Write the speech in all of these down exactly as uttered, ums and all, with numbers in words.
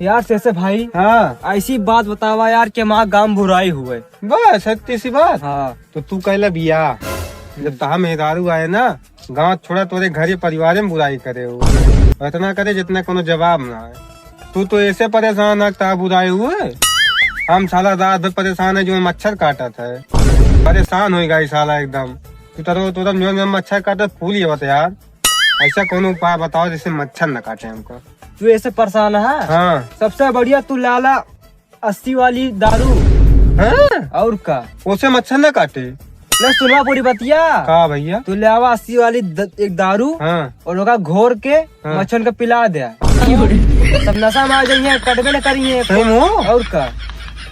यार सेसे भाई, हाँ। ऐसी बात बतावा यार कि हमार गाँव बुराई हुए। बस, इतनी सी बात? हाँ। तो तू कहला बिया, जब तहा मेहरारू आए ना, गाँव छोड़ा तोरे घरे परिवारे में बुराई करे हो। इतना करे जितना कोनो जवाब ना है। तू तो ऐसे परेशान है, ता बुराई हुए। हम साला रात भर परेशान है जो मच्छर काटत है। परेशान होई गई साला एकदम। तू तरो, तोरा जो मच्छर काटत फूल ये बता यार। ऐसा कोनो उपाय बताओ जिससे मच्छर न काटे हमको। तू ऐसे परेशान है? हाँ। सबसे बढ़िया तू लाला अस्सी वाली दारू। हाँ? और का? उसे मच्छर न काटे। ले सुनवा पूरी बतिया। का भैया? तू ले आवा अस्सी वाली द-, एक दारू हाँ। और ओका घोर के हाँ। मच्छर के पिला दे। सब नशा में आ जाइए, कटबे न करिए। सही में हो? और का?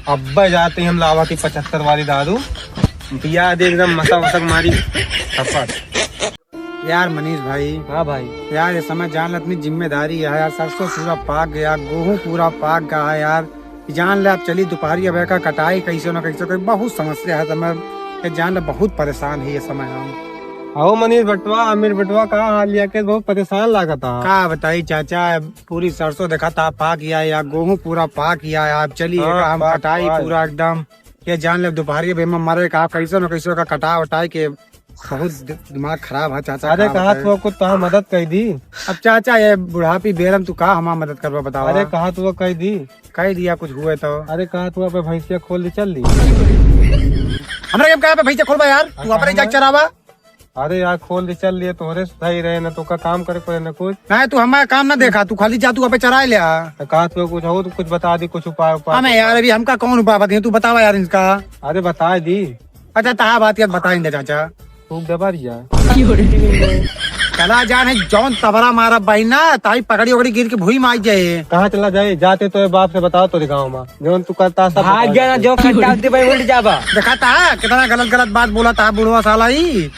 अब्बे जाते ही हम लावा थी पचहत्तर वाली दारू, पिया दे एकदम मसा वसक मारी थप्पड़। यार मनीष भाई। हाँ भाई। यार ये समय जान ला इतनी जिम्मेदारी है यार, सरसों पूरा पाक गया, गेहूं पूरा पाक गया है यार। जान ले आप चली दोपहरी अब का कटाई कैसे ना कैसे कोई बहुत समस्या है समय। ये जान ले बहुत परेशान है ये समय हम। आओ मनीष बटवा, अमीर बटवा का हाल लिया के बहुत परेशान लागत है। का बताई चाचा, पूरी सरसों देखा था पाक गया या गेहूं पूरा पाक गया है। आप चली हाँ, एका हम पाक, कटाई पाक। पूरा एकदम। ये जान ले दोपहरी अब एमा मरे का कैसे ना कैसे का कटा उटाई के बहुत दि-, दिमाग खराब है चाचा, अरे का कहा बताई? तू कुछ तो हम मदद कर दी। अब चाचा ये बुढ़ापी बेरम तू का हमार मदद करबा बतावा? अरे कहा तू कह दी। कह दिया कुछ हुए तो। अरे कहा तू पे भैंसिया खोल दी चल ली। हमरा के कहा पे भैंसिया खोलबा यार? तू अरे अपने कहाँ जाके है? चरावा। अरे यार खोल दी चल लिए तोहरे सही रहे ना, तो का काम करे पड़े ना कुछ। नहीं तू हमारा काम ना देखा, तू खाली जा तू अपने चराए ले आ। तो कहा तू कुछ हो तो कुछ बता दी, कुछ उपाय उपाय। हमें यार अभी हमका कौन उपाय बताइए, तू बतावा यार इनका। अरे बता दी। अच्छा, तहा बात के बताइन दे चाचा। तू दबा दिया। चला जान है, जौन तबरा मारा बाई ना, ताई पकड़ी ओकड़ी गिर के भुई मार जाए। कहाँ चला जाए? जाते तो बाप से बताओ तोरे गाँव में। जौन तू करता सब भाग बताओ गया ना, जाते। जो करता होते भाई उल्ट जाबा। देखा था, कितना गलत गलत बात बोला था बुढ़वा साला ही।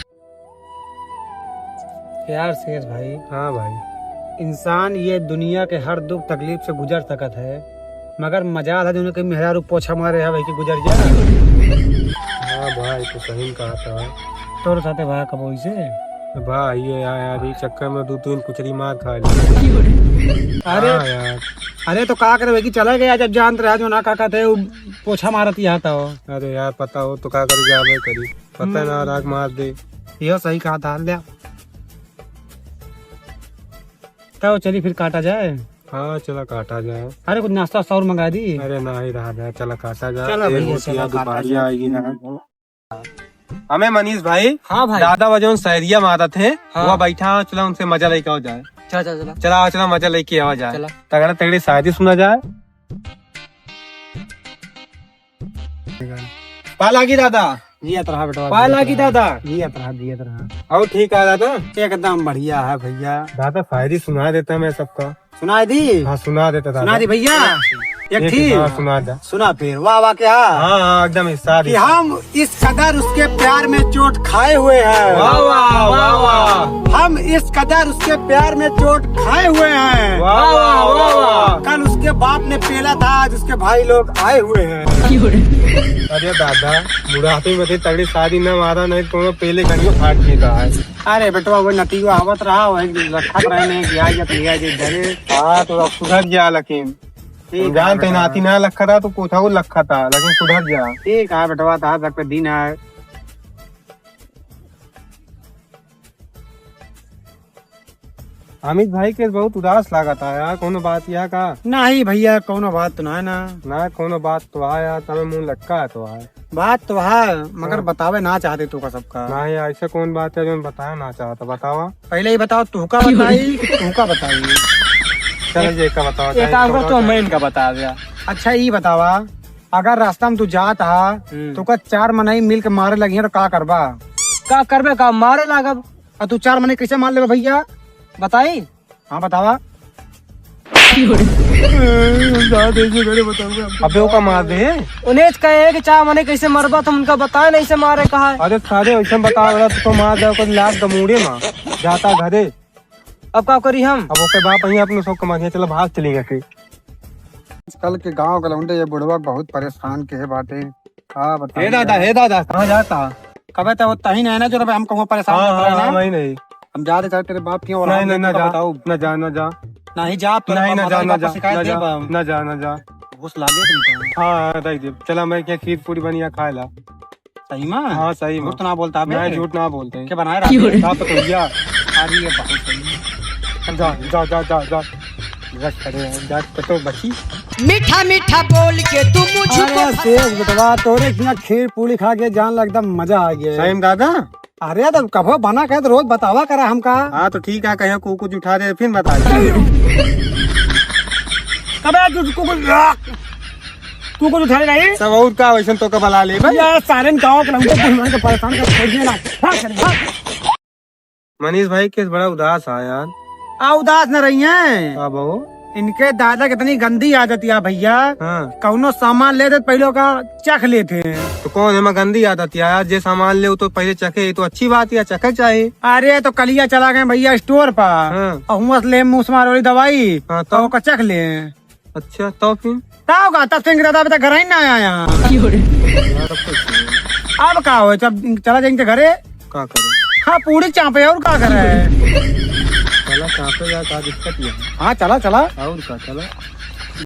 यार शेष भाई। हाँ भाई। इंसान ये दुनिया के हर दुख तकलीफ से गुजर सकत है, मगर मजाल है जो उनके मेहरारू पोछा मारे है भाई कि गुजर जा। हाँ भाई, तो सही में कहा था। तोर साथे भा कबो इसे? भा, ये यार, यार, ये चक्कर में दो तीन कुचरी मार खा ली। अरे, हाँ यार। अरे तो का करे भाई कि चला गया जब जानत रहा जो ना का कहते हैं, वो पोछा मारत ही आता हो। अरे यार, पता हो तो का करे, जावे करी। पता ना, हम्म। राग मार दे। यह सही कहा था, ले। तब चली फिर काटा जाए। हाँ, चला काटा जाए। अरे कुछ नाश्ता वास्ता और मंगा दी। अरे ना ही रहा जाए, चला काटा जाए। चला एक भैया, रोटियां चला काटा दोपहरिया जाए। आएगी ना। हमें मनीष भाई, हाँ भाई। दादा वजन शायरिया मारत है, हाँ। वो बैठा है, चला उनसे मजा लेके आओ जाए। चला, चला, चला। चला, चला मजा लेके आवा जाए। चला। तगड़ा तगड़ी शायरी सुना जाए। पाला की दादा। जियत रहा बेटवा, पाला जियत की रहा। दादा। जियत रहा, जियत रहा। और ठीक है दादा? एकदम बढ़िया है भैया। दादा शायरी सुना देता मैं सबका। सुनाई दी? हाँ, सुना देता दादा। सुना दी भैया। एक एक, ठीक। हाँ, सुना दे। सुना फिर, वाह, वाह, क्या? हाँ, हाँ, एकदम इरशाद, कि इरशाद। हम इस कदर उसके प्यार में चोट खाए हुए हैं। वाह, वाह, वाह, वाह। हम इस कदर उसके प्यार में चोट खाए हुए हैं। वाह, वाह, वाह, वाह। कल उसके बाप ने पेला था, आज उसके भाई लोग आए हुए हैं। अरे दादा, बुढ़ापे में इतनी तगड़ी शायरी न मारा, नहीं तो पेले कनियो फाट देता है। अरे बेटवा, वो नतीजो आवत रहा, वही लखत रहे ने कि आ जा, लिया जे घरे। हाँ, तो अब सुधर जा, लेकिन ठीक है जानते बेटवा। नाती ना लखा था, तो कुछ और लखा था, लेकिन सुधर जा। ठीक है बेटवा, तो तक पे दिन है। अमित भाई के बहुत उदास लागत है यार, कोनो बात या का? नहीं भैया, कोनो बात तो ना है ना। ना, कोनो बात तो है यार, तबे मुंह लटका है तो है। बात तो है, मगर हाँ। बतावे ना चाहते तू का सबका। नहीं, ऐसे कौन बात है जो बताया ना चाहता, बतावा। पहले ही बताओ, तू का बताई कि तू का बताई? चल, ये का बतावा, एक चाहे काम कर, तोरा तो का। मैं इनका बता दिया। अच्छा, ये बतावा, अगर रास्ता में तू जात हा, हम्म। तो का चार मनई मिल के मारे लगी तो का करबा? का करबे, का मारे लागब? आ तू चार मनई कैसे मार लेबे भैया? बताई? हाँ, बतावा। अबे ओका मार दे। उन्हें कहे कि चार मनई कैसे मरबा, तुम उनका बताए नहीं से मारे कहा है। अरे सारे वैसे बताओ रहा तो मार दे, कोई लात गमूड़े में जाता घरे। अब का करी हम? अब ओके बाप यहीं अपने सब कमा दिया, चलो भाग चली गए। आजकल के गांव के लौंडे ये बुढ़वा बहुत परेशान के है बाटे। का बताई हे दादा, यार। हे दादा, कहाँ जाता? कबे तो तही नहीं ना जो हम कहूँ परेशान हाँ, करत रहे हाँ, ना। वही नहीं। हम जा रहे तेरे बाप की और नहीं, हम नहीं, ना तुमका जा, बताओ। ना जा, ना जा। नहीं जा, पर नहीं, ना जा, ना जा, शिकायत ना जा, देबा। ना जा, ना जा। घूस लागे तुम तो। हाँ, हाँ, दे दे। चला, मैं क्या खीर पूरी बनिया खाए ला। सही में? हाँ, सही में। झूठ तो ना बोलता बे। नहीं, झूठ ना बोलते हैं। क्या बनाए रहा? का पतोहिया? अरे, ये बहुत सही है। जा, जा, जा, जा, जा। रस करे हैं, जा, तो, तो बची। मीठा मीठा बोल के तू मुझको अरे, फंसा। सेठ बेटवा, तोरे इतना खीर पूरी खा के जान ला एकदम मजा आ गया। सही में दादा? अरे, तो कभो बना के तो रोज बतावा करा हमका। हाँ, तो ठीक है, कहीं कुकुर उठा दे, फिर बता दे। अबे, तू कुकुर, कुकुर उठा ले रही? सब और का, वैसन तो का बला ले भाई। यार, सारे गाँव के लोग तो परेशान कर छोड़ दिए ना। भाग, चल, भाग। मनीष भाई केस बड़ा उदास है यार। आ, उदास न रही हैं। का बहू? इनके दादा कितनी गंदी आदत या भैया। हाँ। कौनो सामान ले देत पहले का चख लेते हैं। तो कौन है मैं गंदी आदत या यार, जे सामान ले वो तो पहले चखे, ये तो अच्छी बात या चखे चाहे। अरे तो कलिया चला गए भैया स्टोर पर। हाँ। और हुआ से ले मुँह से मार वाली दवाई। हाँ, तो? और ओका चख ले। अच्छा, तो फिर? का होगा? तब से इनके दादा अभी तक घर ही ना आया यहाँ। यार, अब कुछ नहीं। अब का हो? जब चला जाएंगे घरे। का करे? हाँ, पूरी चापे और का करे? चला, चापे जा, का दिक्कत ये है? हाँ, चला, चला। और का, चला।